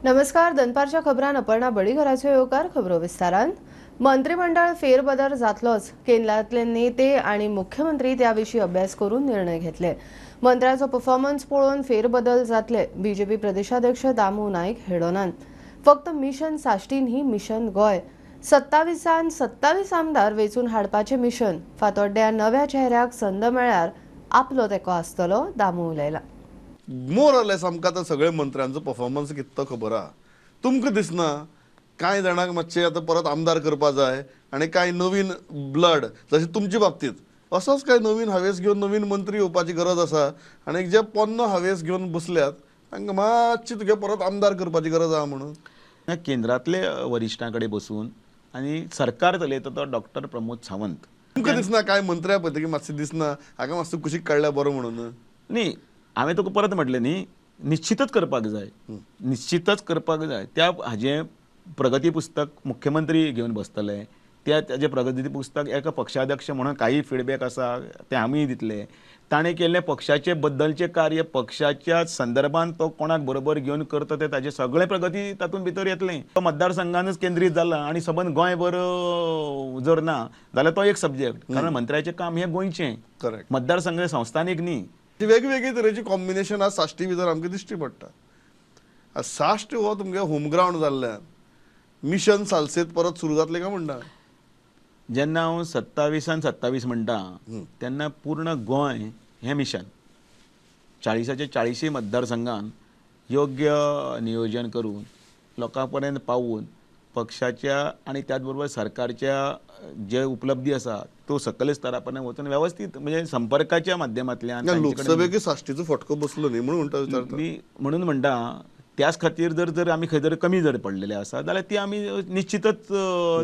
नमस्कार, दनपारच्या खबरान अपर्णा बडीघराचो येवकार. खबरो विस्तारान. मंत्रिमंडळ फेरबदल जातलोच. केंद्रांतले नेते आणि मुख्यमंत्री त्या विशीं अभ्यास करून निर्णय घेतले. मंत्र्याचो परफॉर्मन्स पळोवन फेरबदल जातले. बीजेपी प्रदेशाध्यक्ष दामू नायक हेडोनान फक्त मिशन साश्टी न्ही, मिशन गोंय. 27 27 आमदार वेंचून हाडपाचें मिशन. फातोड्ड्या नव्या चेहऱ्याक संद मेळ्ळ्यार आपलो तेंको आसतलो, दामू उलयला. मोर ऑर लेस आमकां आतां सगळे मंत्र्यांचो परफॉर्मन्स कितें तो खबर आहा. तुमकां दिसना कांय जाणांक मातशें आतां परत आमदार करपा जाय आनी कांय नवीन ब्लड, जशें तुमचे बाबतींत असोच कांय नवीन हावेस घेवन नवीन मंत्री येवपाची गरज आसा आनी जे पोन्नो हावेस घेवन बसल्यात तांकां मातशी तुगे परत आमदार करपाची गरज आहा म्हणून? केंद्रांतले वरिश्ठां कडेन बसून आनी सरकार चलयता तो डॉक्टर प्रमोद सावंत. तुमकां दिसना कांय मंत्र्या पळयतकीर मातशें दिसना हाका मातसो कुशीक काडल्यार बरो म्हणून? न्ही, हांवें तुका परत म्हटलें न्ही, निश्चितच करपाक जाय, निश्चितच करपाक जाय. त्या हाजें प्रगती पुस्तक मुख्यमंत्री घेवन बसतले. त्या ताजें प्रगती पुस्तक एका पक्षाध्यक्ष म्हणून काही फिडबॅक आसा तें आमी दितले. ताणें केल्लें पक्षाचे बद्दलचें कार्य, पक्षाच्या संदर्भान तो कोणाक बरोबर घेवन करता तें ताजें सगळें प्रगती तातूंत भितर येतलें. तो मतदारसंघानच केंद्रीत जाला आनी सबंद गोंयभर जर ना जाल्यार तो एक सब्जेक्ट, कारण मंत्र्याचें काम हें गोंयचें, करेक्ट, मतदारसंघ संस्थानीक न्ही. वेगवेगळे तरेची कॉम्बिनेशन आज साश्टी भितर आमकां दिश्टी पडटा. साश्ट हो तुमगे होम ग्रावंड जाल्ल्यान मिशन सालसेत परत सुरू जातलें काय म्हणटा? जेन्ना हांव 27 27 म्हणटा तेन्ना पूर्ण गोंय हें मिशन, 40 40 मतदारसंघान योग्य नियोजन करून लोकां पर्यंत पावून पक्षाच्या आनी त्याच बरोबर सरकारच्या जे उपलब्धी आसा तो सकल स्तरा पर्यंत वचून वेवस्थीत म्हणजे संपर्काच्या माध्यमांतल्यान. लोकसभेक साश्टीचो फटको बसलो न्ही म्हणून म्हणटा मी, म्हणून म्हणटा त्याच खातीर जर जर आमी खंय जर कमी जर पडलेले आसा जाल्यार ती आमी निश्चितच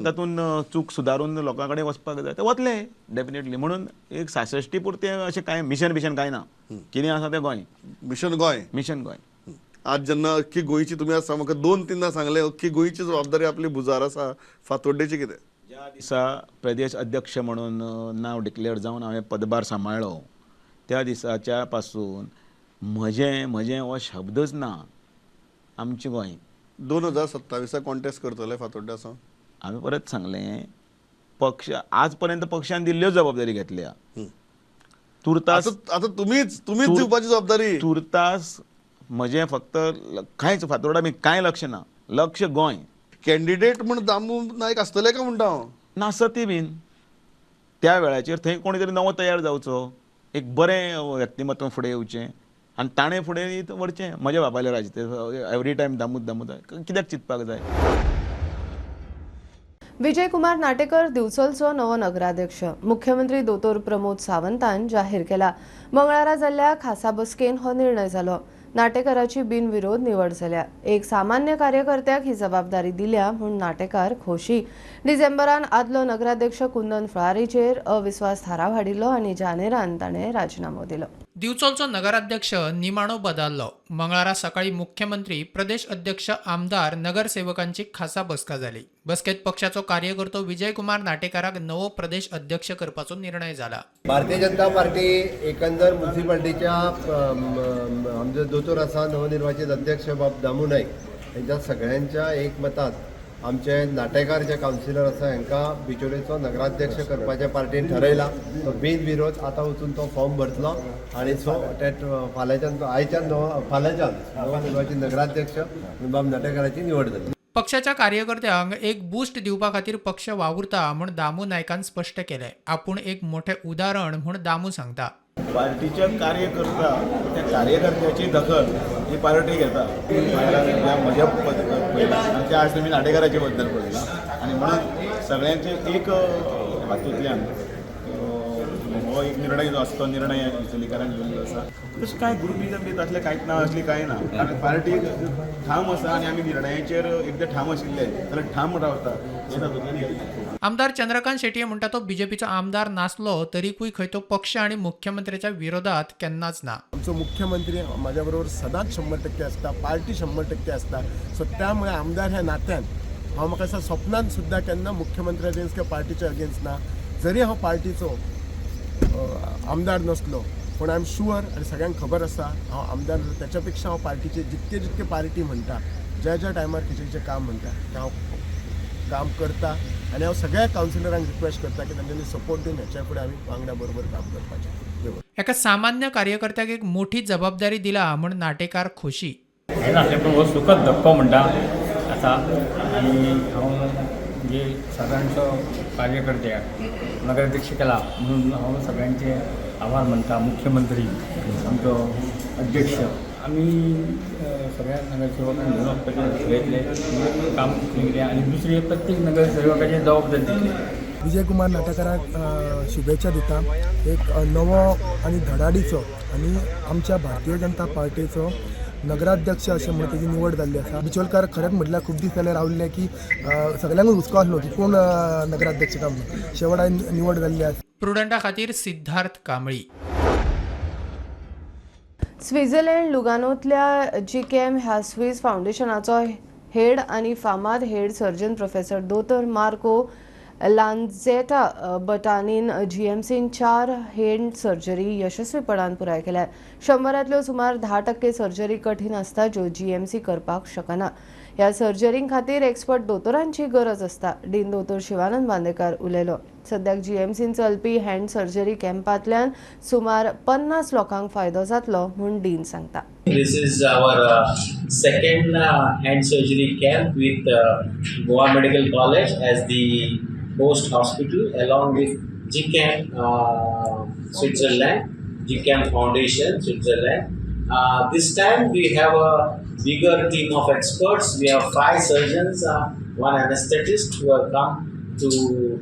तातूंत चूक सुदारून लोकां कडेन वचपाक जाय, ते वतले डेफिनेटली. म्हणून एक सासश्टी पुरतें अशें कांय मिशन बिशन कांय ना, कितें आसा तें गोंय, मिशन गोंय, मिशन गोंय. आज जेन्ना अख्खी गोंयची तुमी आज म्हाका 2-3 सांगलें, अख्खी गोंयची जबाबदारी आपली भुजार आसा, फातोड्डेची कितें? ज्या दिसा प्रदेश अध्यक्ष म्हणून नांव डिक्लेअर जावन हांवें पदभार सांबाळ्ळो त्या दिसाच्या पासून म्हजें म्हजें हो शब्दच ना. आमचें गोंय 2027 कॉन्टेस्ट करतले फातोड्ड्या सावन. हांवें परत सांगलें, पक्ष आज पर्यंत पक्षान दिल्ल्यो जबाबदारी घेतल्या. तुर्तास आतां तुमीच दिवपाची जबाबदारी. तुर्तास म्हजें फक्त कांयच फातोर्डा बी कांय लक्ष ना, लक्ष गोंय. कॅन्डिडेट म्हण दामू नायक आसतले काय म्हणटा हांव? नासत बीन त्या वेळाचेर थंय कोणी तरी नवो तयार जावचो, एक बरें व्यक्तिमत्व फुडें येवचें आनी ताणें फुडें व्हरचें. म्हज्या बाबाले राज एवरी टायम दामूत दामूत कित्याक चिंतपाक जाय. विजय कुमार नाटेकर दिवचलचो नवो नगराध्यक्ष मुख्यमंत्री दोतोर प्रमोद सावंतान जाहीर केला. मंगळारा जाल्ल्या खासा बसकेन हो निर्णय जालो. नाटेकराची बिनविरोध निवड जाल्या. एक सामान्य कार्यकर्त्याक ही जबाबदारी दिल्या म्हूण नाटेकार खोशी. डिसेंबरान आदलो नगराध्यक्ष कुंदन फळारीचेर अविस्वास थाराव हाडिल्लो आनी जानेरान ताणें राजिनामो दिलो. दिवचलचो नगराध्यक्ष निमाणो बदल्लो. मंगळारा सकाळी मुख्यमंत्री, प्रदेश अध्यक्ष, आमदार, नगरसेवकांची खासा बसका जाली. बसकेत पक्षाचो कार्यकर्तो विजय कुमार नाटेकाराक नवो प्रदेश अध्यक्ष करपाचो निर्णय जाला. भारतीय जनता पार्टी एकंदर म्युनिसिपालिटीच्या आमचे दोतोर आसा नवनिर्वाचित अध्यक्ष बाब दामू नायक हेंच्या सगळ्यांच्या एकमतान आमचे नाटेकार जे कावन्सिलर आसा हांकां बिचोलेचो नगराध्यक्ष करपाचें पार्टीन ठरयला. तो बिनविरोध आतां वचून तो फॉर्म भरतलो आनी सो ते फाल्यांच्यान आयच्यान फाल्यांच्यान नवनिर्वाचित नगराध्यक्ष बाब नाटेकाराची निवड जाली. पक्षाच्या कार्यकर्त्यांक एक बूस्ट दिवपा खातीर पक्ष वावुरता म्हूण दामू नायकान स्पश्ट केलें. आपूण एक मोठें उदाहरण म्हूण दामू सांगता. पार्टीचे कार्यकर्ता त्या कार्यकर्त्याची दखल ही पार्टी घेता. म्हज्या पळयला आनी त्या आज तुमी नाटेकाराचे बद्दल पळयला आनी म्हणून सगळ्यांचे एक हातूंतल्यान हो एक निर्णय जो आसा तो निर्णय दिवचलीकारांक घेवन आसा. तशें कांय ग्रुपिजम बी तसलें कांयच ना, असलें कांय ना. कारण पार्टी ठाम आसा आनी आमी निर्णयाचेर एकदां ठाम आशिल्ले जाल्यार ठाम रावता हें तातूंतल्यान. आमदार चंद्रकांत शेटये म्हणटा तो बीजेपीचो आमदार नासलो तरीकूय खंय तो पक्ष आणि मुख्यमंत्र्याच्या विरोधात केन्नाच ना. आमचो मुख्यमंत्री माझ्या बरोबर सदांच 100% आसता, पार्टी 100% आसता. सो त्यामुळे आमदार ह्या नात्यान हांव म्हाका दिसता स्वप्नान सुद्दां केन्ना मुख्यमंत्री अगेन्स्ट किंवा पार्टीच्या अगेन्स्ट ना. जरी हांव पार्टीचो आमदार नसलो पूण I am sure आनी सगळ्यांक खबर आसा हांव आमदार, त्याच्या पेक्षा हांव पार्टीचे जितके जितके पार्टी म्हणटा ज्या ज्या टायमार खंयचें खंयचें काम म्हणटा तें हांव काम करता आनी हांव सगळ्या कावन्सिलरांक रिक्वेस्ट करता की तांच्यांनी सपोर्ट दिवन ह्याच्या फुडें आमी वांगडा बरोबर काम करपाचें. एका सामान्य कार्यकर्त्याक एक मोठी जबाबदारी दिला म्हूण नाटेकार खोशी. हें नासलें पूण हो सुखद धक्को म्हणटा आसा. आनी हांव म्हणजे सादारणसो कार्यकर्त्याक नगराध्यक्ष केला म्हणून हांव सगळ्यांचे आभार मानता. मुख्यमंत्री, आमचो अध्यक्ष, आमी सगळ्या नगरसेवकांक घेवन वचपाचें ठरयतले काम केलें आनी दुसरी प्रत्येक नगरसेवकाची जबाबदारी दितली. विजय कुमार नाटेकाराक शुभेच्छा दिता. एक नवो आनी धडाडीचो आनी आमच्या भारतीय जनता पार्टीचो नगराध्यक्ष अशें म्हणून तेजी निवड जाल्ली आसा. बिचोलकार खरेंच म्हटल्यार खूब दीस जाले रावल्ले की सगळ्यांकूच हुस्को आसलो की कोण नगराध्यक्ष काय म्हणून, शेवट निवड जाल्ली आसा. प्रुडंटा खातीर सिद्धार्थ कांबळी. स्वित्झर्लंड लुगानोंतल्या जीकेएम ह्या स्विस फावंडेशनाचो हेड आनी फामाद हेड सर्जन प्रोफेसर दोतोर मार्को लांझेटा बटानीन जीएमसीन 4 हेड सर्जरी यशस्वीपणान पुराय केल्या. 100 सुमार 10% सर्जरी कठीण आसता ज्यो जीएमसी करपाक शकना. ह्या सर्जरीं खातीर एक्सपर्ट दोतोरांची गरज आसता. डीन दोतोर शिवानंद बांदेकार उलयलो. सद्याक जीएमसीन चलपी हँड सर्जरी कॅम्पांतल्यान सुमार 50 लोकांक फायदो जातलो म्हूण डीन सांगता. This is our second hand surgery camp with Goa Medical College as the host hospital, along with GCAM Switzerland, GCAM Foundation Switzerland. This time we have a bigger team of experts. We have 5 surgeons, 1 anesthetist who have come to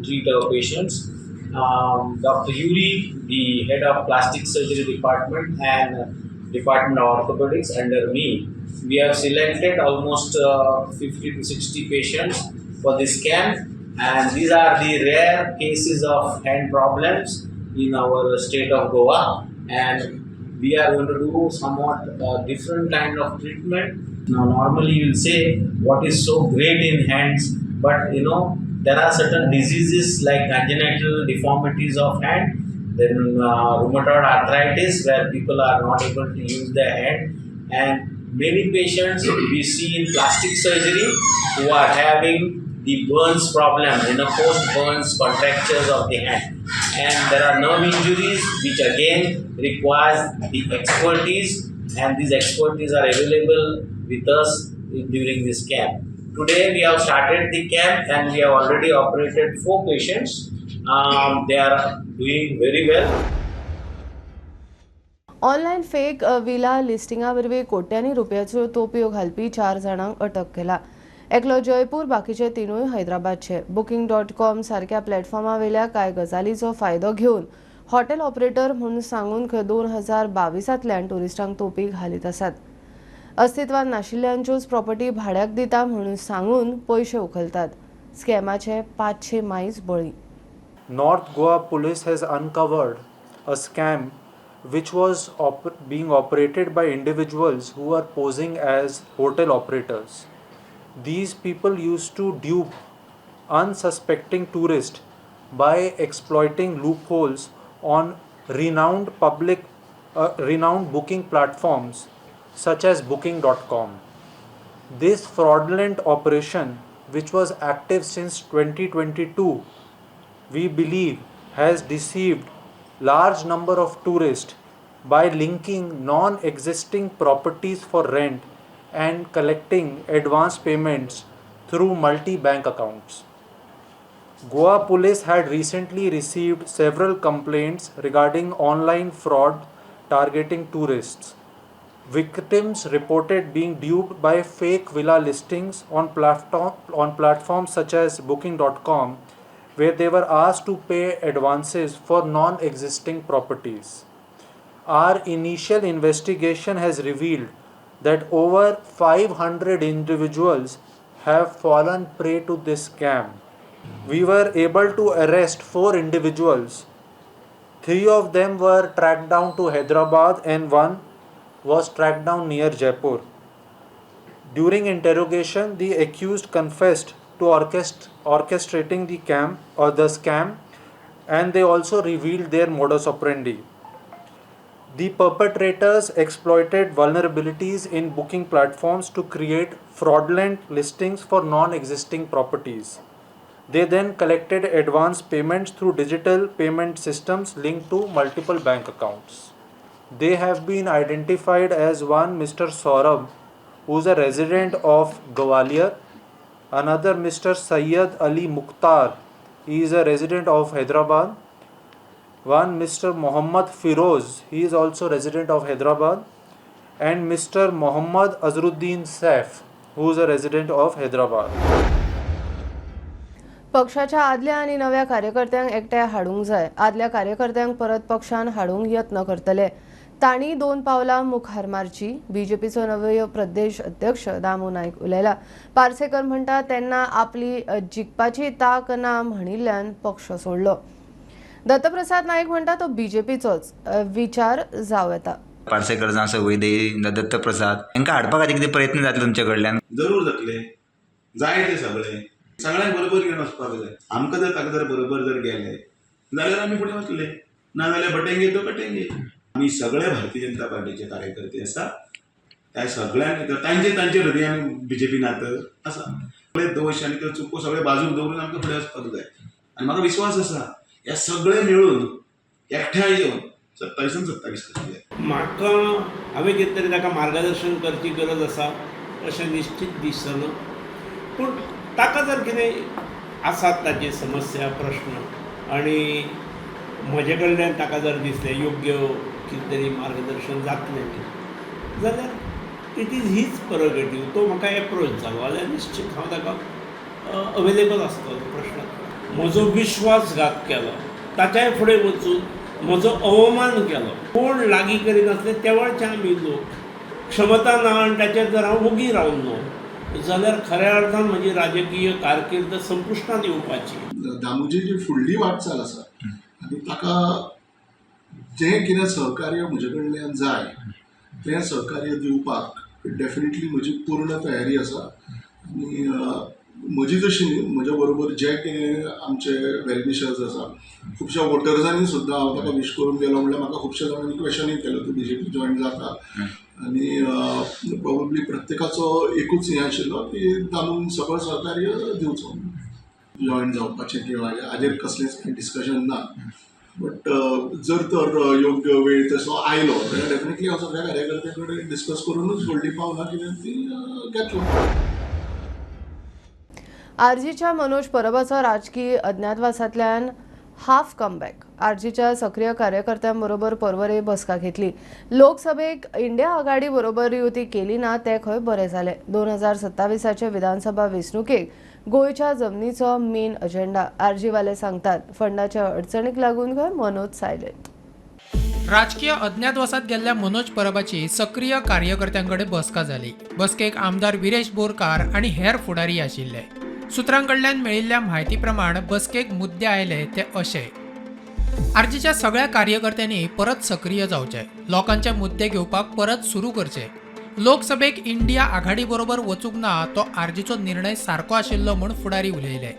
treat our patients. Dr. Yuri, the head of plastic surgery department and Department of Orthopedics under me. We have selected almost 50 to 60 patients for this camp, and these are the rare cases of hand problems in our state of Goa, and we are going to do somewhat different kind of treatment. Now normally you will say what is so great in hands, but you know there are certain diseases like congenital deformities of hand, then rheumatoid arthritis where people are not able to use their hand, and many patients we see in plastic surgery who are having the burns problem, you know, post-burns contractures of the hand. And there are nerve injuries which again requires the expertise, and these expertise are available with us during this camp. Today we have started the camp and we have already operated 4 patients. They are doing very well. Online fake villa लिस्टिंगा वरवीं कोट्यांनी रुपयाच्यो तोपयो घालपी 4 जाणांक अटक केला. एकलो जयपूर, बाकीचे 3 हैदराबादचे. Booking.com सारक्या प्लॅटफॉर्मा वयल्या कांय गजालीचो फायदो घेवन हॉटेल ऑपरेटर म्हूण सांगून खंय 2022 ट्युरिस्टांक तोपी घालीत आसात. अस्तित्वात नाशिल्ल्यांच्योच प्रॉपर्टी भाड्याक दिता म्हणून सांगून पयशे उखलतात. स्कॅमाचे 500 मायज बळी. North Goa Police has uncovered a scam which was being operated by individuals who are posing as hotel operators. These people used to dupe unsuspecting tourists by exploiting loopholes on renowned booking platforms such as Booking.com. This fraudulent operation, which was active since 2022, we believe has deceived large number of tourists by linking non-existing properties for rent and collecting advance payments through multi-bank accounts. Goa Police had recently received several complaints regarding online fraud targeting tourists. Victims reported being duped by fake villa listings on platforms such as Booking.com, where they were asked to pay advances for non-existing properties. Our initial investigation has revealed that over 500 individuals have fallen prey to this scam. We were able to arrest 4 individuals. 3 of them were tracked down to Hyderabad and 1 was tracked down near Jaipur. During interrogation, the accused confessed to orchestrating the scam, and they also revealed their modus operandi. The perpetrators exploited vulnerabilities in booking platforms to create fraudulent listings for non-existing properties. They then collected advance payments through digital payment systems linked to multiple bank accounts. They have been identified as one Mr. Saurabh, who is a resident of Gwalior, another Mr. Sayyed Ali Mukhtar, he is a resident of Hyderabad, one Mr. Mohammad Firoz, he is also resident of Hyderabad, and Mr. Mohammad Azruddin Saif, who is a resident of Hyderabad. पक्षाच्या आदल्या आनी नव्या कार्यकर्त्यांक एकठांय हाडूंक जाय. आदल्या कार्यकर्त्यांक परत पक्षान हाडूंक यत्न करतले. तांणी 2 पावलां मुखार मारची. बीजेपीचो नवो प्रदेश अध्यक्ष दामू नायक उलयला. पार्सेकर म्हणटा तेन्ना आपली जिखपाची ताक ना म्हणिल्ल्यान पक्ष सोडलो. दत्तप्रसाद नायक म्हणटा तो बीजेपीचोच विचार जावं येता. पार्सेकर जावं सवयदेई, दत्तप्रसाद हांकां हाडपा खातीर कितें प्रयत्न जातले तुमचे कडल्यान? जरूर जातले, जाय ते सगळे, सगळ्यांक बरोबर घेवन वचपाक जाय. आमकां जर ताका जर बरोबर जर गेले जाल्यार आमी फुडें वतले, ना जाल्यार बटेंगे तो कटेंगे. आमी सगळे भारतीय जनता पार्टीचे कार्यकर्ते आसा, त्या सगळ्यांक तांचे तांचे हृदयान बीजेपी नात आसा. सगळे दोश आनी त्यो चुको सगळे बाजूक दवरून आमकां फुडें वचपाक जाय. आनी म्हाका विश्वास आसा ह्या सगळे मेळून एकठांय येवन 27 27 करतले. म्हाका हांवें कितें तरी ताका मार्गदर्शन करची गरज आसा अशें निश्चीत दिसना, पूण ताका जर कितें आसात ताची समस्या प्रश्न आनी म्हजे कडल्यान ताका जर दिसलें योग्य कितें तरी मार्गदर्शन जातलें जाल्यार it is his prerogative. तो म्हाका एप्रोच जालो जाल्यार निश्चीत हांव ताका अवेलेबल आसतलो. प्रश्न म्हजो विश्वासघात केलो, ताच्याय फुडें वचून म्हजो अवमान केलो. कोण लागीं करिनासले तेवळचे आमी लोक, क्षमता ना आनी ताचेर जर हांव ओगी रावलो जाल्यार खऱ्या अर्थान म्हजी राजकीय कारकीर्द संपुश्टांत येवपाची. दामूची फुडली वाटचाल आसा आनी ताका जें कितें सहकार्य म्हजे कडल्यान जाय तें सहकार्य दिवपाक डेफिनेटली म्हजी पूर्ण तयारी आसा. आनी म्हजी जशी न्ही, म्हज्या बरोबर जे कितें आमचे वेलविशर्स आसा, खुबश्या वोटर्सांनी सुद्दां हांव ताका विश करून गेलो म्हणल्यार म्हाका खुबश्या जाणांनी क्वेशनूय केलो, तूं बीजेपी जॉयन जाता. आनी प्रोबेबली प्रत्येकाचो एकूच हें आशिल्लो की दामून सगळो सहकार्य दिवचो. जॉयन जावपाचें किंवा हाजेर कसलेंच कांय डिस्कशन ना, बट जर तर योग्य वेळ तसो आयलो जाल्यार डेफिनेटली हांव सगळ्या कार्यकर्त्यां कडेन डिस्कस करूनच व्हडली पावलां कितें ती घेतलो. आरजीच्या मनोज परबाचो राजकीय अज्ञातवासांतल्यान हाफ कमबॅक. आरजीच्या सक्रिय कार्यकर्त्यांबरोबर पर्वरे बसका घेतली. लोकसभेक इंडिया आघाडी बरोबर युती केली ना ते खंय बरें जालें. 2027 विधानसभा वेंचणुकेक गोंयच्या जमनीचो मेन अजेंडा आरजीवाले सांगतात. फंडाच्या अडचणीक लागून खंय मनोज सायलेंट. राजकीय अज्ञातवासात गेल्ल्या मनोज परबाची सक्रिय कार्यकर्त्यांकडे बसका जाली. बसकेक आमदार विरेश बोरकार आनी हेर फुडारी आशिल्ले. सूत्रांकडल्यान मेळिल्ल्या म्हायती प्रमाण बसकेक मुद्दे आयले ते अशे: आरजीच्या सगळ्या कार्यकर्त्यांनी परत सक्रिय जावचे, लोकांचे मुद्दे घेवपाक परत सुरू करचे. लोकसभेक इंडिया आघाडी बरोबर वचूंक ना तो आरजीचो निर्णय सारको आशिल्लो म्हूण फुडारी उलयले.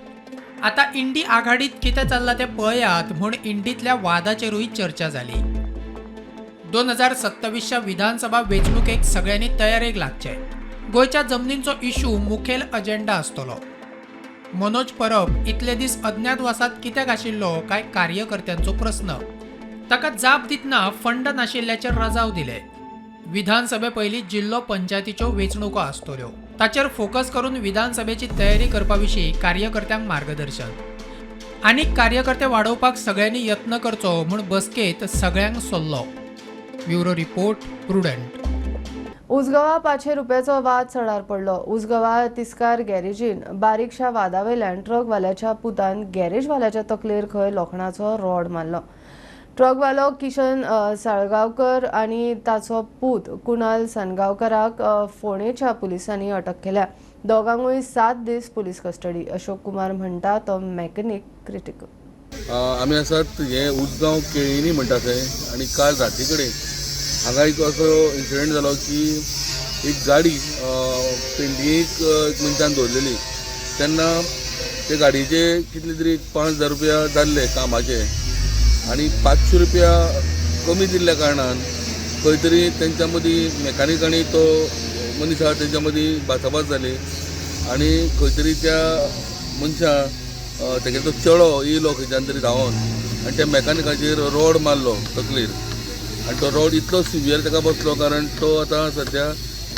आतां इंडी आघाडीत कितें चल्लां तें पळयात म्हूण इंडींतल्या वादाचेरूय चर्चा जाली. 2027 विधानसभा वेंचणुकेक सगळ्यांनी तयारेक लागचें. गोंयच्या जमनींचो इशू मुखेल अजेंडा आसतलो. मनोज परब इतले दीस अज्ञातवासात कित्याक आशिल्लो काय कार्यकर्त्यांचो प्रस्न. ताका जाप दितना फंड नाशिल्ल्याचेर रजाव दिले. विधानसभे पयलीं जिल्लो पंचायतीच्यो वेंचणुको आसतल्यो, ताचेर फोकस करून विधानसभेची तयारी करपा विशीं कार्यकर्त्यांक मार्गदर्शन. आनीक कार्यकर्ते वाडोवपाक सगळ्यांनी यत्न करचो म्हूण बसकेंत सगळ्यांक सल्लो. Bureau report, Prudent. उजगवा 500 रुपयाचो वाद सडार पडलो. उजगवा तिस्कार गॅरेजीन बारीकशा वादावेल्यान ट्रकवाल्याच्या पुतान गॅरेजवाल्याच्या तकलेर खंय लोखणाचो रॉड मारलो. ट्रकवालो किशन साळगांवकर आनी ताचो पूत कुणाल सानगांवकराक फोंडेच्या पुलिसांनी अटक केल्या. दोगांकूय 7 दीस पुलीस कस्टडी. अशोक कुमार म्हणटा तो मॅकॅनिक क्रिटिकल. आमी आसात हे उजगांव केळिनी म्हणटा थंय, आनी काल राती कडेन हांगा एक असो इन्सिडंट जालो की एक गाडी पेंडिंगेक एक मनशान दवरलेली, तेन्ना ते गाडयेचे कितले तरी 5,000 रुपया जाल्ले कामाचे, आनी 500 रुपया कमी दिल्ल्या कारणान खंय तरी तेंच्या मदीं मेकानीक आनी तो मनीस आहा तेंच्या मदीं भासाभास जाली आनी खंय तरी त्या मनशान तेगेलो तो चेडो येयलो खंयच्यान तरी धांवोन आनी त्या मेकानिकाचेर रोड मारलो तकलेर आनी तो रोड इतलो सिवियर ताका बसलो कारण तो आतां सद्या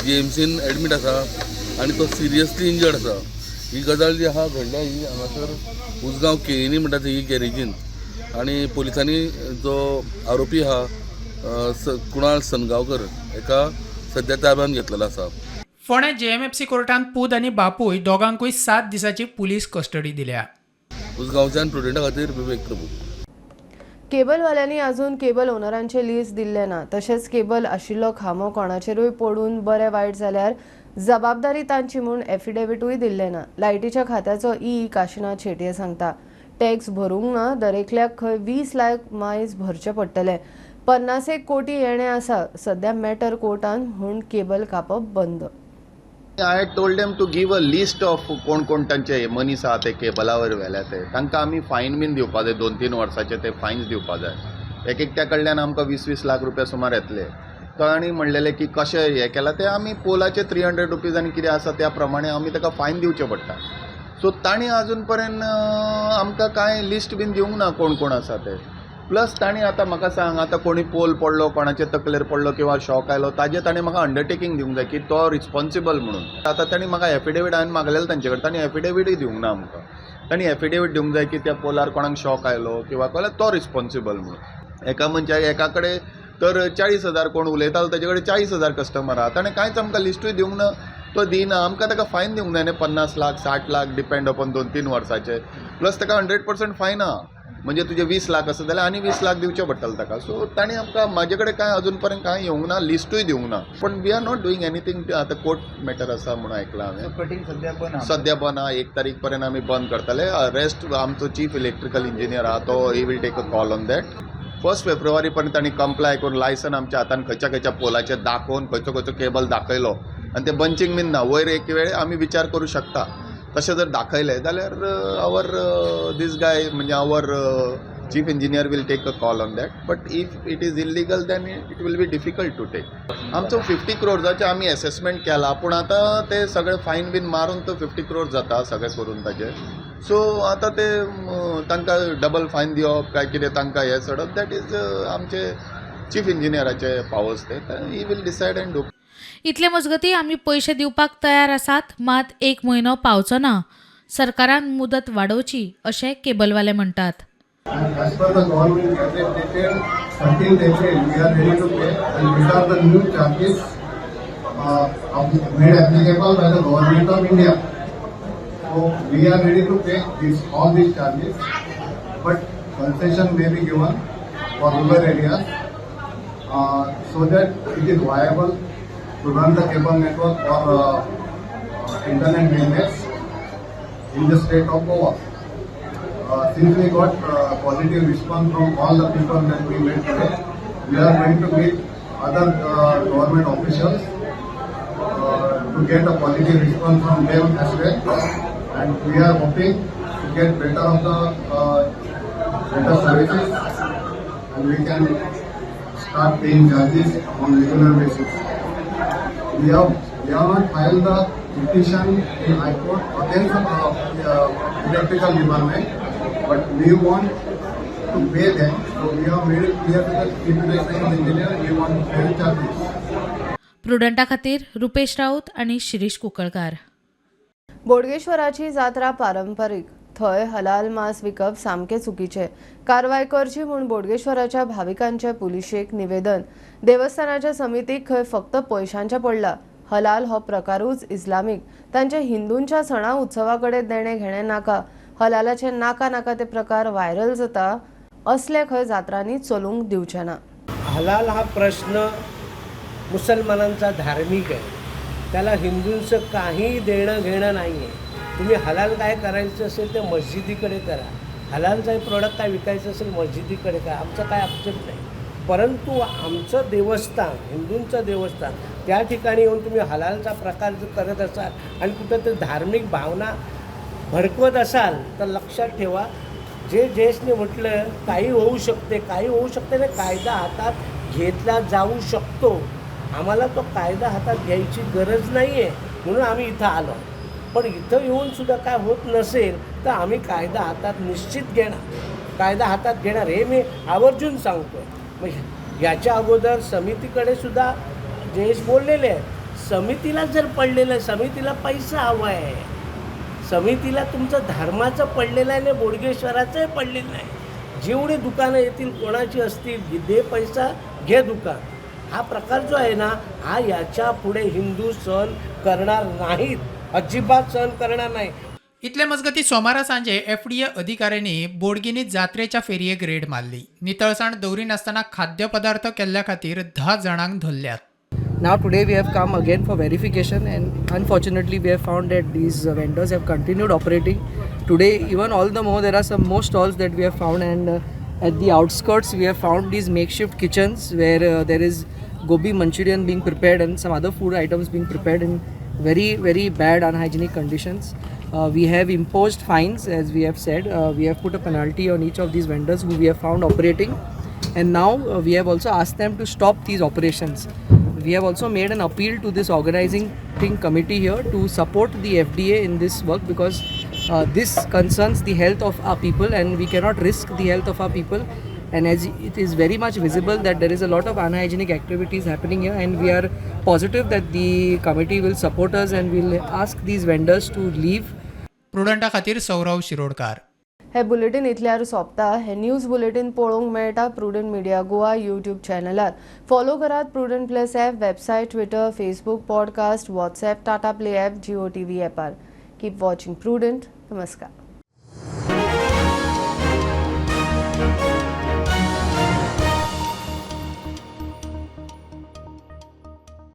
जीएमसीन एडमीट आसा आनी तो सिरियसली इंजर्ड आसा. ही गजाल जी आहा घडल्या ही हांगासर उजगांव केळीनी म्हणटा ती ही गॅरेजीन आनी पोलिसांनी जो आरोपी आहा कुणाल सनगांवकर हेका सद्या ताब्यान घेतलेलो आसा. फोंडें जेएमएफसी कोर्टान पूत आनी बापूय दोगांकूय 7 दिसांची पुलीस कस्टडी दिल्या. उजगांवच्यान प्रुडंटा खातीर विवेक प्रभू. केबलवाल्यांनी अजून केबल ओनरांचे लीज दिल्ले ना. तशेंच केबल आशिल्लो खांबो कोणाचेरूय पडून बरें वायट जाल्यार जबाबदारी तांची म्हूण एफिडेविटूय दिल्ले ना. लायटीच्या खात्याचो ई काशीनाथ शेटये सांगता टॅक्स भरूंक ना दरेकल्याक खंय 20 लाख मायज भरचे पडटले. 50 कोटी येणे आसा सध्या मॅटर कोर्टान म्हूण केबल कापप बंद. I told them to give a list of कोण कोण तांचे मनीस आहा ते केबलावर व्हेल्या ते तांकां आमी फायन बीन दिवपा जाय 2-3 वर्साचे ते फायन्स दिवपा जाय. एक एकट्या कडल्यान आमकां 20-20 लाख रुपया सुमार येतले. तांणी म्हणलेलें की कशें हें केलां तें आमी पोलाचे 300 रुपीज आनी कितें आसा त्या प्रमाणे आमी ताका फायन दिवचें पडटा. सो तांणी आजून पर्यंत आमकां कांय लिस्ट बीन दिवंक ना कोण कोण आसा ते. प्लस तांणी आतां म्हाका सांग आतां कोणी पोल पडलो कोणाचे तकलेर पडलो किंवा शॉक आयलो ताजें ताणें म्हाका अंडरटेकींग दिवंक जाय की तो रिस्पॉन्सिबल म्हणून. आतां तांणी म्हाका एफिडेवीट हांवें मागलेलें तांचे कडेन तांणी एफिडेवीटूय दिवंक ना आमकां. तांणी एफिडेवीट दिवंक जाय की त्या पोलार कोणाक शॉक आयलो किंवा कोणाक तो रिस्पॉन्सिबल म्हणून. एका मनशाक एका कडेन तर 40,000 कोण उलयतालो ताजे कडेन 40,000 कस्टमर आहा ताणें कांयच आमकां लिस्टूय दिवंक ना तो दिना आमकां ताका फायन दिवंक जाय न्ही 50 लाख 60 लाख डिपेंड अपॉन 2-3 वर्साचे. प्लस ताका 100% फायन आहा म्हणजे तुजे 20 लाख आसा जाल्यार आनी 20 लाख दिवचे पडटले ताका. सो तांणी आमकां म्हाजे कडेन कांय अजून पर्यंत कांय येवंक ना लिस्टूय दिवंक ना. पूण we are not doing anything. आतां कोर्ट मॅटर आसा म्हणून आयकलां हांवें. कटींग सद्या बंद आहा. सद्या बंद आहा 1 तारीख पर्यंत आमी बंद करतले. रेस्ट आमचो चीफ इलेक्ट्रिकल इंजिनियर आहा तो he will take a call on that. 1 February पर्यंत तांणी कंप्लाय करून लायसन आमच्या हातान खंयच्या खंयच्या पोलाचेर दाखोवन खंयचो खंयचो केबल दाखयलो आनी ते बंचींग बीन ना वयर एक वेळ आमी विचार करूं शकता. तशें जर दाखयलें जाल्यार our these गाय म्हणजे our chief engineer will take a call on that. But if it is illegal then it will be difficult to take. आमचो 50 क्रोर्साचें आमी एसेसमेंट केला पूण आतां ते सगळे फायन बीन मारून तो 50 क्रोर्स जाता सगळें करून ताजें. सो आतां ते तांकां डबल फायन दिवप काय कितें तांकां हें सोडप that is आमचे चीफ इंजिनियराचे पावर्स ते he will decide and do. इतले मजगती आमी पयशे दिवपाक तयार आसात मात 1 म्हयनो पावचो ना. सरकारान मुदत वाडोवची अशें केबलवाले म्हणटात. As per the government gazette dated 13th April, we are ready to pay and these are the new charges made applicable by the government of India. So we are ready to pay all these charges, but concession may be given for rural areas so that it is viable to run the cable network for internet business in the state of Goa. Since we got positive response from all the people that we met today, we are going to meet other government officials to get a positive response from them as well, and we are hoping to get better of the better services, and we can start paying charges on regular basis. We have not filed the petition in High Court against the electrical department, but we want to pay them, so we have made it clear to the chief electrical engineer we want to pay the charges. प्रुडंटा खातीर रुपेश राऊत आनी शिरीष कुंकळकार. बोडगेश्वराची जात्रा पारंपरीक, थंय हलाल मांस विकप सामकें चुकीचें. कारवाय करची म्हूण बोडगेश्वराच्या भाविकांचें पुलिशेक निवेदन. देवस्थानाच्या समितीक खंय फक्त पयशांचें पडलां. हलाल हो प्रकारूच इस्लामीक, तांचे हिंदूंच्या सणा उत्सवा कडेन देणें घेणें नाका. हलालाचे नाका नाका ते प्रकार व्हायरल जाता, असले खंय जात्रांनी चलूंक दिवचे ना. हलाल हा प्रश्न मुसलमानांचा धार्मिक आहे, त्याला हिंदूंचं काही देणं घेणं नाही आहे. तुम्ही हलाल काय करायचं असेल ते मस्जिदीकडे करा, हलालचाही प्रोडक्ट काय विकायचं असेल मस्जिदीकडे करा, आमचं काय आक्षेप नाही. परंतु आमचं देवस्थान, हिंदूंचं देवस्थान, त्या ठिकाणी येऊन तुम्ही हलालचा प्रकार जर करत असाल आणि कुठं तर धार्मिक भावना भडकवत असाल तर लक्षात ठेवा, जे जयेशने म्हटलं काही होऊ शकते, काही होऊ शकते ना. कायदा हातात घेतला जाऊ शकतो. आम्हाला तो कायदा हातात घ्यायची गरज नाही आहे म्हणून आम्ही इथं आलो. पण इथं येऊनसुद्धा काय होत नसेल तर आम्ही कायदा हातात निश्चित घेणार, कायदा हात घेणार हे मी आवर्जून सांगतो. मग याच्या अगोदर समितीकडे सुद्धा जयेश बोललेले आहेत, समितीला जर पडलेलं आहे, समितीला पैसा हवा आहे, समितीला तुमचं धर्माचं पडलेलं आहे आणि बोडगेश्वराचंही पडलेलं नाही. जेवढी दुकानं येतील कोणाची असतील, दे पैसा घे दुकान, हा प्रकार जो आहे ना हा याच्या पुढे हिंदू सहन करणार नाहीत, अजिबात सहन करणार नाही. इतले मजगती सोमारा सांजे एफडीए अधिकाऱ्यांनी बोडगिनी जात्रेच्या फेरयेक रेड मारली. नितळसाण दवरिनासतना खाद्यपदार्थ केल्ल्या खातीर 10 जाणांक धरल्यात. Now today we have come again for verification and unfortunately we have found that these vendors have continued operating. Today even all the more there are some more stalls that we have found, and at the outskirts we have found these makeshift kitchens where there is gobi manchurian being prepared and some other food items being prepared in very, very bad unhygienic conditions. We have imposed fines, as we have said. We have put a penalty on each of these vendors who we have found operating, and now we have also asked them to stop these operations. We have also made an appeal to this organizing thing committee here to support the FDA in this work, because this concerns the health of our people and we cannot risk the health of our people. And as it is very much visible that there is a lot of unhygienic activities happening here, and we are positive that the committee will support us and will ask these vendors to leave. प्रुडंटा खातीर सौरव शिरोडकार. हे bulletin इतल्यार सोंपता. हे news bulletin पळोवंक मेळटा Prudent Media Goa YouTube चॅनलार. Follow करात Prudent plus app, website, Twitter, Facebook, podcast, WhatsApp, Tata Play app, Jio TV ॲपार. Keep watching prudent. नमस्कार.